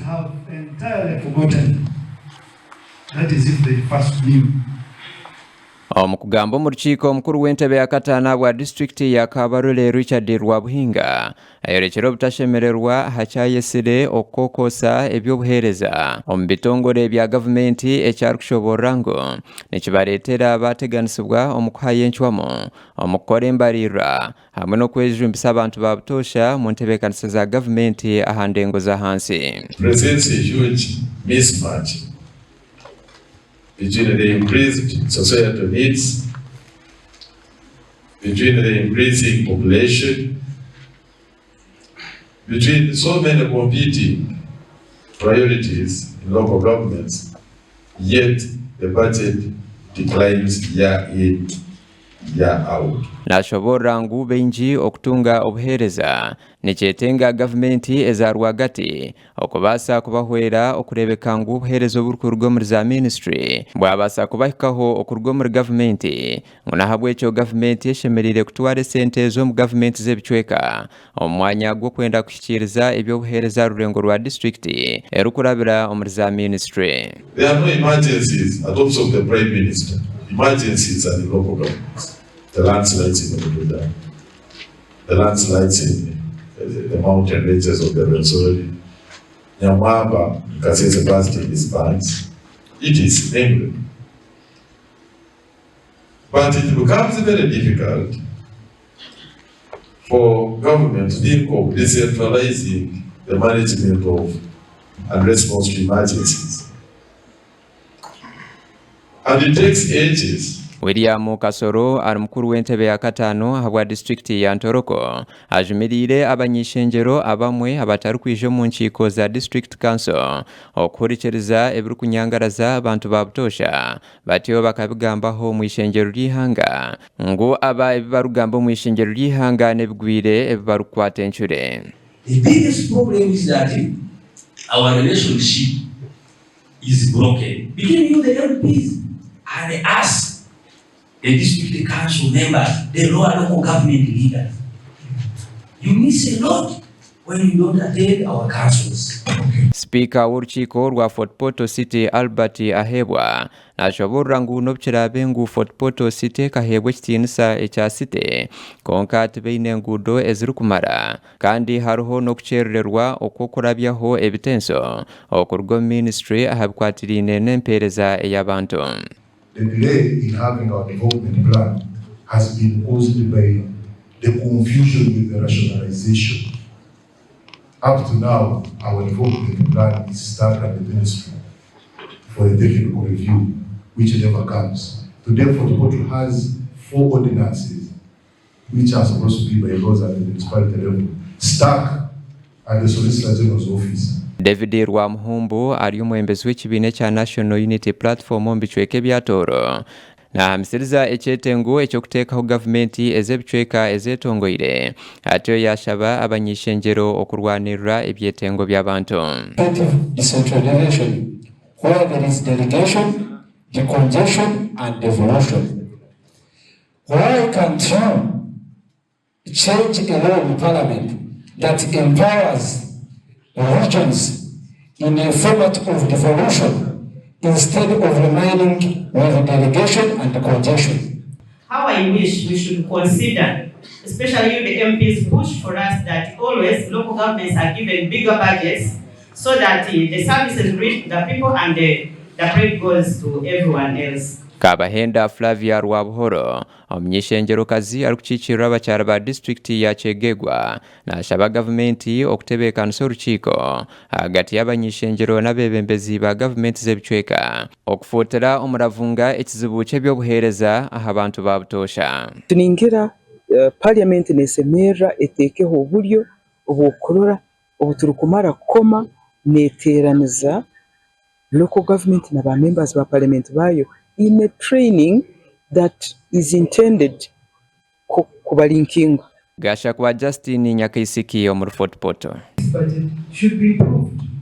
Have entirely forgotten, that is if they first knew. Omu kugamba omu rukiiko, omukuru w'entebe ya kataano ahabwa disiturikiti ya Kabarole, Richard Rwabuhinga ayorekire obutashemererwa aha kyayetsire okukokoosa eby'obuheereza omu bitongore bya gavumenti eki arikushoboorora ngu nikibareetera baateganisibwa omu kuhayo encwamu omu kukora embariirira hamwe n'okwejumbisa abantu ba butoosha omu ntebeekanisa za gavumenti aha ndengo z'ahansi. Presents a huge mismatch between the increased societal needs, between the increasing population, between so many competing priorities in local governments, yet the budget declines year in, year out. Nashoboorora ngu baingi okutunga obuheereza nikyetenga gavumenti eza rwagati okubaasa kubahwera okureebeka ngu obuheereza oburikuruga omuri za minisitule bwabaasa kubahikaho okuruga omuri gavumenti ngu n'ahabw'ekyo gavumenti eshemereire kutwara esente ezo omu gavumenti z'ebicweka omu mwanya gw'okwenda kuhikiiriza eby'obuheereza aha rurengo rwa disiturikiti erikurabira omuri za minisitule. There are no emergencies at office of the Prime Minister, emergencies are in local governments, the landslides in Bududa, the landslides in the mountain ranges of the Rwenzori, Nyamwamba, Kasese burst in its banks, etc. Namely. But it becomes very difficult for government to think of decentralizing the management of and response to emergencies. And it takes ages. William Kasoro ari mukuru w'entebe ya kataano ahabwa disiturikiti ya Ntoroko ajumiriire abany'eishengyero abamwe abatarikwija omu nkiiko za District Council okuhurikiriza ebirikunyangaraza abantu ba butoosha batyo bakabigambaho omu ishengyero ry'eihanga ngu aba ebi barikugamba omu ishengyero ry'eihanga n'ebigwire ebi barikukwata encure. The biggest problem is that our relationship is broken between you the MPs and us the district council members, the lower local government leaders. You miss a lot when you don't attend our councils. Sipiika w'orukiiko rwa Fort Portal City Albert Aheebwa nashoboorora ngu n'obu kiraabe ngu Fort Portal City ekaheebwa ekitiinisa ekya City, kwonka tibaine enguudo ezirikumara kandi hariho n'okukyerererwa okw'okurabyaho ebitenso okuruga omu minisitule aha bikwatiraine n'empeereza ey'abantu. The delay in having our development plan has been caused by the confusion with the rationalization. Up to now, our development plan is stuck at the ministry for a technical review, which never comes. Today, Fort Portal has four ordinances which are supposed to be by laws at the municipality level, stuck at the Solicitor General's office. David Rwamuhumbu ari omwebembezi w'ekibiina ekya National Unity Platform omu bicweka ebya Tooro nahamisiriza ekyetengo eky'okuteekaho gavumenti ez'ebicweka ezetongoire atyo yashaba abany'eishengyero okurwanirira ebyetengo by'abantu. Effective decentralization where there is delegation, decongestion and devolution. Why can't you change a law in parliament that empowers regions in a format of devolution instead of remaining with delegation and congestion? How I wish we should consider, especially you the MPs push for us that always local governments are given bigger budgets so that the services reach the people and the, the bread goes to everyone else. Kabahenda Flavia Rwabuhoro, omuny'eishengyerokazi arikukiikirira abakyara ba disiturikiti ya Kyegegwa nashaba gavumenti okutebeekanisa orukiiko ahagati y'abany'eishengyero n'abeebembezi ba gavumenti z'ebicweka okufuutira omuravunga ekizibu ky'eby'obuheereza aha bantu ba butoosha. Tuningira parliament nesemerra etekeho obulyo obw'okurora Obuturikumara kukoma neteeraniza local government na ba members ba parliament baayo in a training that is intended kubalinkinga. Gashakwa Justine Nyakaisiki omuri Fort Portal. This budget should be improved.